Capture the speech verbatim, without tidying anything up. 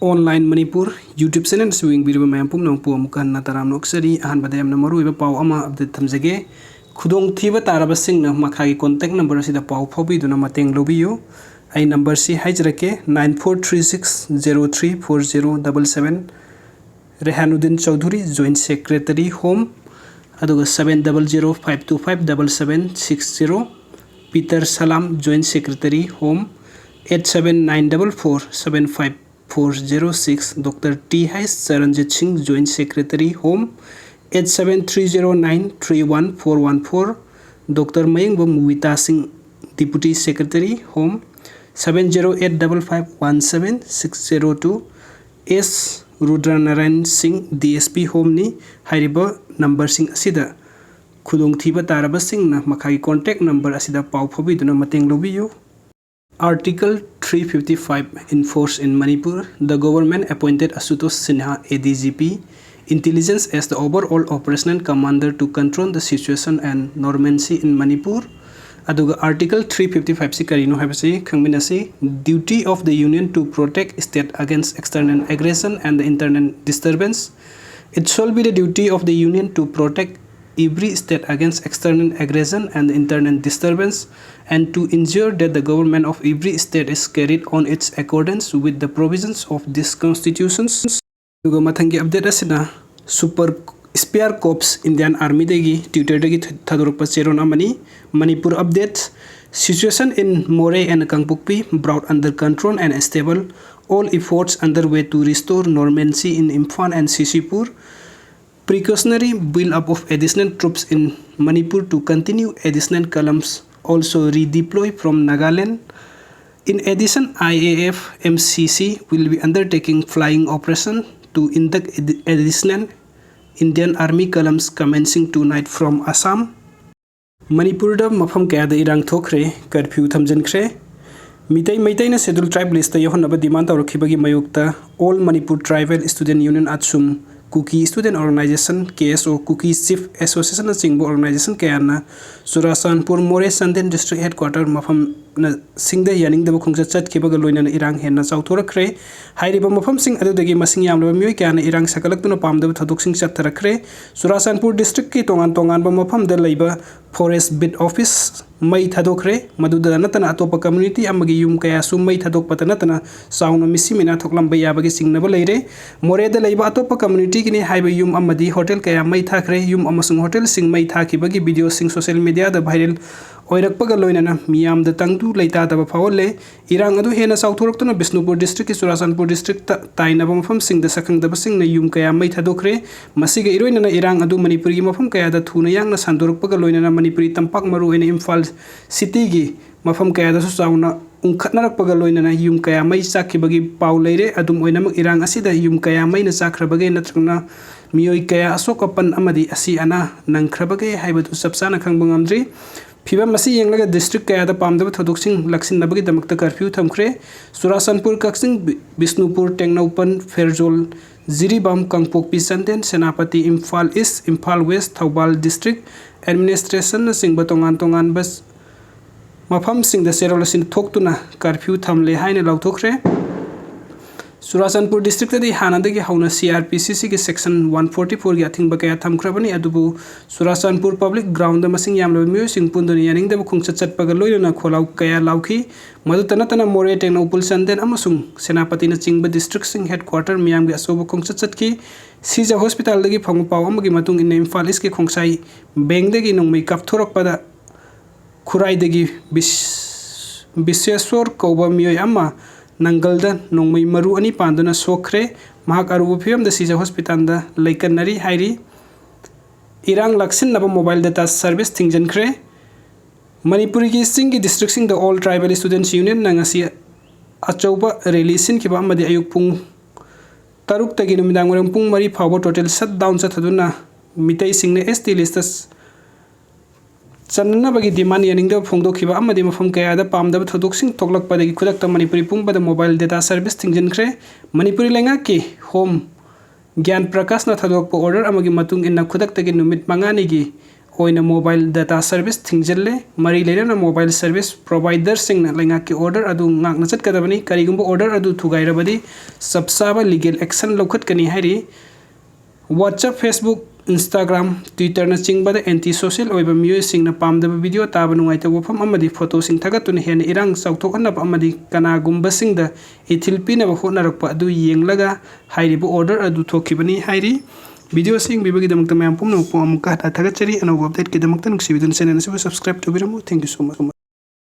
Online Manipur YouTube channel ꯑꯁꯤꯕꯨ ꯌꯦꯡꯕꯤꯔꯤꯕ ꯃꯌꯥꯝ ꯄꯨꯝꯅꯃꯛꯄꯨ ꯑꯃꯨꯛ ꯍꯟꯅ ꯇꯔꯥꯝꯅ ꯑꯣꯛꯆꯔꯤ꯫ ꯑꯍꯥꯟꯕꯗ ꯌꯥꯝꯅ ꯃꯔꯨꯑꯣꯏꯕ ꯄꯥꯎ ꯑꯃ update ꯊꯝꯖꯒꯦ꯫ ꯈꯨꯗꯣꯡꯊꯤꯕ ꯇꯥꯔꯕꯁꯤꯡꯅ ꯃꯈꯥꯒꯤ contact number ꯑꯁꯤꯗ ꯄꯥꯎ ꯐꯥꯎꯕꯤꯗꯨꯅ ꯃꯇꯦꯡ ꯂꯧꯕꯤꯌꯨ꯫ ꯑꯩ numberꯁꯤ ꯍꯥꯏꯖꯔꯛꯀꯦ: nine four three six zero three four zero double seven꯫ Rehanuddin Chowdhury, Joint Secretary Home, ꯑꯗꯨꯒ seven double zero five two five double seven six zero꯫ Peter ꯁꯂꯥꯝ, Joint Secretary Home, eight seven nine double four seven five four zero six꯫ Doctor T H Charanjit Singh, Joint Secretary Home, eight seven three zero nine three one four one four꯫ Doctor ꯃꯌꯦꯡꯕꯝ ꯃꯨꯕꯤꯇꯥ ꯁꯤꯡ, Deputy Secretary Home, seven zero eight double five one seven six zero two꯫ S ꯔꯨꯗ꯭ꯔꯅꯥꯔꯥꯌꯟ ꯁꯤꯡ, D S P Homeꯅꯤ꯫ ꯍꯥꯏꯔꯤꯕ numberꯁꯤꯡ ꯑꯁꯤꯗ ꯈꯨꯗꯣꯡꯊꯤꯕ ꯇꯥꯔꯕꯁꯤꯡꯅ ꯃꯈꯥꯒꯤ contact number ꯑꯁꯤꯗ ꯄꯥꯎ ꯐꯥꯎꯕꯤꯗꯨꯅ ꯃꯇꯦꯡ ꯂꯧꯕꯤꯌꯨ꯫ Article three fifty-five enforced in Manipur. The government appointed Ashutosh Sinha, A D G P, Intelligence, as the overall operational commander to control the situation and normalcy in Manipur. ꯑꯗꯨꯒ Article three fifty-five ꯁꯤ ꯀꯔꯤꯅꯣ ꯍꯥꯏꯕꯁꯤ ꯈꯪꯃꯤꯟꯅꯁꯤ꯫ Duty of the Union to protect state against external aggression and the internal disturbance. It shall be the duty of the Union to protect every state against external aggression and internal disturbance, and to ensure that the government of every state is carried on its accordance with the provisions of this constitutions. ꯑꯗꯨꯒ ꯃꯊꯪꯒꯤ update ꯑꯁꯤꯅ Super Spear Corps Indian Armyꯗꯒꯤ Twitterꯗꯒꯤ ꯊꯥꯗꯣꯔꯛꯄ ꯆꯦꯔꯣꯜ ꯑꯃꯅꯤ꯫ Manipur update: Situation in Moreh and Kangpokpi brought under control and stable. All efforts underway to restore normalcy in Imphal and CCPur. Precautionary build-up of additional troops in Manipur to continue additional columns also redeploy from Nagaland. In addition, I A F M C C will be undertaking flying operation to induct ad- additional Indian Army columns commencing tonight from Assam. ꯃꯅꯤꯄꯨꯔꯗ ꯃꯐꯝ ꯀꯌꯥꯗ ꯏꯔꯥꯡ ꯊꯣꯛꯈ꯭ꯔꯦ, curfew ꯊꯝꯖꯤꯟꯈ꯭ꯔꯦ꯫ Meitei ꯃꯩꯇꯩꯅ Scheduled Tribe listꯇ ꯌꯥꯎꯍꯟꯅꯕ demand ꯇꯧꯔꯛꯈꯤꯕꯒꯤ ꯃꯥꯌꯣꯛꯇ All Manipur Tribal Student Union, ATSUM, Kuki Student Organization, K S O, Kuki Chief Association ꯅꯆꯤꯡꯕ organization ꯀꯌꯥꯅ ꯆꯨꯔꯥꯆꯥꯟꯄꯨꯔ ꯃꯣꯔꯦ Chandel district headquarter ꯃꯐꯝꯅꯁꯤꯡꯗ ꯌꯥꯅꯤꯡꯗꯕ ꯈꯣꯡꯆꯠ ꯆꯠꯈꯤꯕꯒ ꯂꯣꯏꯅꯅ ꯏꯔꯥꯡ ꯍꯦꯟꯅ ꯆꯥꯎꯊꯣꯔꯛꯈ꯭ꯔꯦ꯫ ꯍꯥꯏꯔꯤꯕ ꯃꯐꯝꯁꯤꯡ ꯑꯗꯨꯗꯒꯤ ꯃꯁꯤꯡ ꯌꯥꯝꯂꯕ ꯃꯤꯑꯣꯏ ꯀꯌꯥꯅ ꯏꯔꯥꯡ ꯁꯥꯒꯠꯂꯛꯇꯨꯅ ꯄꯥꯝꯗꯕ ꯊꯧꯗꯣꯛꯁꯤꯡ ꯆꯠꯊꯔꯛꯈ꯭ꯔꯦ꯫ ꯆꯨꯔꯥꯆꯥꯟꯄꯨꯔ districtꯀꯤ ꯇꯣꯉꯥꯟ ꯇꯣꯉꯥꯟꯕ ꯃꯐꯝꯗ ꯂꯩꯕ forest beat office ꯃꯩ ꯊꯥꯗꯣꯛꯈ꯭ꯔꯦ꯫ ꯃꯗꯨꯗ ꯅꯠꯇꯅ ꯑꯇꯣꯞꯄ community ꯑꯃꯒꯤ ꯌꯨꯝ ꯀꯌꯥꯁꯨ ꯃꯩ ꯊꯥꯗꯣꯛꯄꯇ ꯅꯠꯇꯅ ꯆꯥꯎꯅ ꯃꯤꯁꯤ ꯃꯤꯅꯥ ꯊꯣꯛꯂꯝꯕ ꯌꯥꯕꯒꯤ ꯆꯤꯡꯅꯕ ꯂꯩꯔꯦ꯫ ꯃꯣꯔꯦꯗ ꯂꯩꯕ ꯑꯇꯣꯞꯄ communityꯒꯤꯅꯤ ꯍꯥꯏꯕ ꯌꯨꯝ ꯑꯃꯗꯤ hotel ꯀꯌꯥ ꯃꯩ ꯊꯥꯈ꯭ꯔꯦ꯫ ꯌꯨꯝ ꯑꯃꯁꯨꯡ hotelꯁꯤꯡ ꯃꯩ ꯊꯥꯈꯤꯕꯒꯤ videoꯁꯤꯡ social mediaꯗ viral ꯑꯣꯏꯔꯛꯄꯒ ꯂꯣꯏꯅꯅ ꯃꯤꯌꯥꯝꯗ ꯇꯪꯗꯨ ꯂꯩꯇꯥꯗꯕ ꯐꯥꯎꯍꯜꯂꯦ꯫ ꯏꯔꯥꯡ ꯑꯗꯨ ꯍꯦꯟꯅ ꯆꯥꯎꯊꯣꯔꯛꯇꯨꯅ ꯕꯤꯁꯅꯨꯄꯨꯔ districtꯀꯤ ꯆꯨꯔꯥꯆꯥꯟꯄꯨꯔ districtꯇ ꯇꯥꯏꯅꯕ ꯃꯐꯝꯁꯤꯡꯗ ꯁꯛꯈꯪꯗꯕꯁꯤꯡꯅ ꯌꯨꯝ ꯀꯌꯥ ꯃꯩ ꯊꯥꯗꯣꯛꯈ꯭ꯔꯦ꯫ ꯃꯁꯤꯒ ꯏꯔꯣꯏꯅꯅ ꯏꯔꯥꯡ ꯑꯗꯨ ꯃꯅꯤꯄꯨꯔꯒꯤ ꯃꯐꯝ ꯀꯌꯥꯗ ꯊꯨꯅ ꯌꯥꯡꯅ ꯁꯟꯗꯣꯔꯛꯄꯒ ꯂꯣꯏꯅꯅ ꯃꯅꯤꯄꯨꯔꯤ ꯇꯝꯄꯥꯛ, ꯃꯔꯨꯑꯣꯏꯅ ꯏꯝꯐꯥꯜ cityꯒꯤ ꯃꯐꯝ ꯀꯌꯥꯗꯁꯨ ꯆꯥꯎꯅ ꯎꯪꯈꯠꯅꯔꯛꯄꯒ ꯂꯣꯏꯅꯅ ꯌꯨꯝ ꯀꯌꯥ ꯃꯩ ꯆꯥꯛꯈꯤꯕꯒꯤ ꯄꯥꯎ ꯂꯩꯔꯦ꯫ ꯑꯗꯨꯝ ꯑꯣꯏꯅꯃꯛ, ꯏꯔꯥꯡ ꯑꯁꯤꯗ ꯌꯨꯝ ꯀꯌꯥ ꯃꯩꯅ ꯆꯥꯛꯈ꯭ꯔꯕꯒꯦ ꯅꯠꯇ꯭ꯔꯒꯅ ꯃꯤꯑꯣꯏ ꯀꯌꯥ ꯑꯁꯣꯛ ꯑꯄꯟ ꯑꯃꯗꯤ ꯑꯁꯤ ꯑꯅꯥ ꯅꯪꯈ꯭ꯔꯕꯒꯦ ꯍꯥꯏꯕꯗꯨ ꯆꯞ ꯆꯥꯅ ꯈꯪꯕ ꯉꯝꯗ꯭ꯔꯤ꯫ ꯐꯤꯚꯝ ꯑꯁꯤ ꯌꯦꯡꯂꯒ district ꯀꯌꯥꯗ ꯄꯥꯝꯗꯕ ꯊꯧꯗꯣꯛꯁꯤꯡ ꯂꯥꯛꯁꯤꯟꯅꯕꯒꯤꯗꯃꯛꯇ curfew ꯊꯝꯈ꯭ꯔꯦ꯫ ꯆꯨꯔꯥꯆꯥꯟꯄꯨꯔ, ꯀꯛꯆꯤꯡ, ꯕꯤ-, Bishnupur, Tengnoupal, Pherzawl, Jiribam, Kangpokpi, Chandel, Senapati, Imphal East, Imphal West, Thoubal district administrationꯅꯆꯤꯡꯕ ꯇꯣꯉꯥꯟ ꯇꯣꯉꯥꯟꯕ ꯃꯐꯝꯁꯤꯡꯗ ꯆꯦꯔꯣꯜ ꯑꯁꯤ ꯊꯣꯛꯇꯨꯅ curfew ꯊꯝꯂꯦ ꯍꯥꯏꯅ ꯂꯥꯎꯊꯣꯛꯈ꯭ꯔꯦ꯫ ꯆꯨꯔꯥꯆꯥꯟꯄꯨꯔ districtꯇꯗꯤ ꯍꯥꯟꯅꯗꯒꯤ ꯍꯧꯅ CrPCCꯒꯤ section one forty fourꯒꯤ ꯑꯊꯤꯡꯕ ꯀꯌꯥ ꯊꯝꯈ꯭ꯔꯕꯅꯤ, ꯑꯗꯨꯕꯨ ꯆꯨꯔꯥꯆꯥꯟꯄꯨꯔ public groundꯗ ꯃꯁꯤꯡ ꯌꯥꯝꯂꯕ ꯃꯤꯑꯣꯏꯁꯤꯡ ꯄꯨꯟꯗꯨꯅ ꯌꯥꯅꯤꯡꯗꯕ ꯈꯣꯡꯆꯠ ꯆꯠꯄꯒ ꯂꯣꯏꯅꯅ ꯈꯣꯜꯂꯥꯎ ꯀꯌꯥ ꯂꯥꯎꯈꯤ꯫ ꯃꯗꯨꯇ ꯅꯠꯇꯅ ꯃꯣꯔꯦ, ꯇꯦꯡꯅꯧꯄꯜ, ꯆꯥꯟꯗꯦꯜ ꯑꯃꯁꯨꯡ ꯁꯦꯅꯥꯄꯇꯤꯅꯆꯤꯡꯕ districtꯁꯤꯡ headquarter ꯃꯤꯌꯥꯝꯒꯤ ꯑꯆꯧꯕ ꯈꯣꯡꯆꯠ ꯆꯠꯈꯤ꯫ ꯁꯤꯖ hospitalꯗꯒꯤ ꯐꯪꯕ ꯄꯥꯎ ꯑꯃꯒꯤ ꯃꯇꯨꯡ ꯏꯟꯅ, ꯏꯝꯐꯥꯜ Eastꯀꯤ ꯈꯣꯡꯁꯥꯏ ꯕꯦꯡꯗꯒꯤ ꯅꯣꯡꯃꯩ ꯀꯥꯞꯊꯣꯔꯛꯄꯗ ꯈꯨꯔꯥꯏꯗꯒꯤ ꯕꯤꯁ-, ꯕꯤꯁꯦꯁꯣꯔ ꯀꯧꯕ ꯃꯤꯑꯣꯏ ꯑꯃ ꯅꯪꯒꯜꯗ ꯅꯣꯡꯃꯩ ꯃꯔꯨ ꯑꯅꯤ ꯄꯥꯟꯗꯨꯅ ꯁꯣꯛꯈ꯭ꯔꯦ꯫ ꯃꯍꯥꯛ ꯑꯔꯨꯕ ꯐꯤꯕꯝꯗ ꯁꯤꯖ hospitalꯗ ꯂꯩꯀꯠꯅꯔꯤ ꯍꯥꯏꯔꯤ꯫ ꯏꯔꯥꯡ ꯂꯥꯛꯁꯤꯟꯅꯕ mobile data service ꯊꯤꯡꯖꯤꯟꯈ꯭ꯔꯦ꯫ ꯃꯅꯤꯄꯨꯔꯒꯤ ꯆꯤꯡꯒꯤ districtꯁꯤꯡꯗ All Tribal Students Unionꯅ ꯉꯁꯤ ꯑꯆꯧꯕ rally ꯁꯤꯟꯈꯤꯕ ꯑꯃꯗꯤ ꯑꯌꯨꯛ ꯄꯨꯡ ꯇꯔꯨꯛꯇꯒꯤ ꯅꯨꯃꯤꯗꯥꯡ ꯋꯥꯏꯔꯝ ꯄꯨꯡ ꯃꯔꯤ ꯐꯥꯎꯕ total shutdown ꯆꯠꯊꯗꯨꯅ ꯃꯤꯇꯩꯁꯤꯡꯅ ST listꯇ ꯆꯟꯅꯅꯕꯒꯤ demand ꯌꯥꯅꯤꯡꯗꯕ ꯐꯣꯡꯗꯣꯛꯈꯤꯕ ꯑꯃꯗꯤ ꯃꯐꯝ ꯀꯌꯥꯗ ꯄꯥꯝꯗꯕ ꯊꯧꯗꯣꯛꯁꯤꯡ ꯊꯣꯛꯂꯛꯄꯗꯒꯤ ꯈꯨꯗꯛꯇ ꯃꯅꯤꯄꯨꯔꯤ ꯄꯨꯝꯕꯗ mobile data service ꯊꯤꯡꯖꯤꯟꯈ꯭ꯔꯦ꯫ ꯃꯅꯤꯄꯨꯔꯤ ꯂꯩꯉꯥꯛꯀꯤ Home ꯒ꯭ꯌꯥꯟ ꯄ꯭ꯔꯀꯥꯁꯅ ꯊꯥꯗꯣꯛꯄ order ꯑꯃꯒꯤ ꯃꯇꯨꯡ ꯏꯟꯅ ꯈꯨꯗꯛꯇꯒꯤ ꯅꯨꯃꯤꯠ ꯃꯉꯥꯅꯤꯒꯤ ꯑꯣꯏꯅ mobile data service ꯊꯤꯡꯖꯤꯜꯂꯦ꯫ ꯃꯔꯤ ꯂꯩꯅꯅ mobile service providerꯁꯤꯡꯅ ꯂꯩꯉꯥꯛꯀꯤ order ꯑꯗꯨ ꯉꯥꯛꯅ ꯆꯠꯀꯗꯕꯅꯤ꯫ ꯀꯔꯤꯒꯨꯝꯕ order ꯑꯗꯨ ꯊꯨꯒꯥꯏꯔꯕꯗꯤ ꯆꯞ ꯆꯥꯕ legal action ꯂꯧꯈꯠꯀꯅꯤ ꯍꯥꯏꯔꯤ꯫ WhatsApp, Facebook, Instagram, Twitterꯅꯆꯤꯡꯕꯗ anti social ꯑꯣꯏꯕ ꯃꯤꯑꯣꯏꯁꯤꯡꯅ ꯄꯥꯝꯗꯕ video, ꯇꯥꯕ ꯅꯨꯡꯉꯥꯏꯇꯕ ꯋꯥꯐꯝ ꯑꯃꯗꯤ photoꯁꯤꯡ ꯊꯥꯒꯠꯇꯨꯅ ꯍꯦꯟꯅ ꯏꯔꯥꯡ ꯆꯥꯎꯊꯣꯛꯍꯟꯅꯕ ꯑꯃꯗꯤ ꯀꯅꯥꯒꯨꯝꯕꯁꯤꯡꯗ ꯏꯊꯤꯜ ꯄꯤꯅꯕ ꯍꯣꯠꯅꯔꯛꯄ ꯑꯗꯨ ꯌꯦꯡꯂꯒ ꯍꯥꯏꯔꯤꯕ order ꯑꯗꯨ ꯊꯣꯛꯈꯤꯕꯅꯤ ꯍꯥꯏꯔꯤ꯫ Videoꯁꯤ ꯌꯦꯡꯕꯤꯕꯒꯤꯗꯃꯛꯇ ꯃꯌꯥꯝ ꯄꯨꯝꯅꯃꯛꯄꯨ ꯑꯃꯨꯛꯀ ꯍꯟꯅ ꯊꯥꯒꯠꯆꯔꯤ꯫ ꯑꯅꯧꯕ updateꯀꯤꯗꯃꯛꯇ ꯅꯨꯡꯁꯤꯕꯤꯗꯨꯅ channel ꯑꯁꯤꯕꯨ subscribe ꯇꯧꯕꯤꯔꯝꯃꯨ꯫ Thank you so much꯫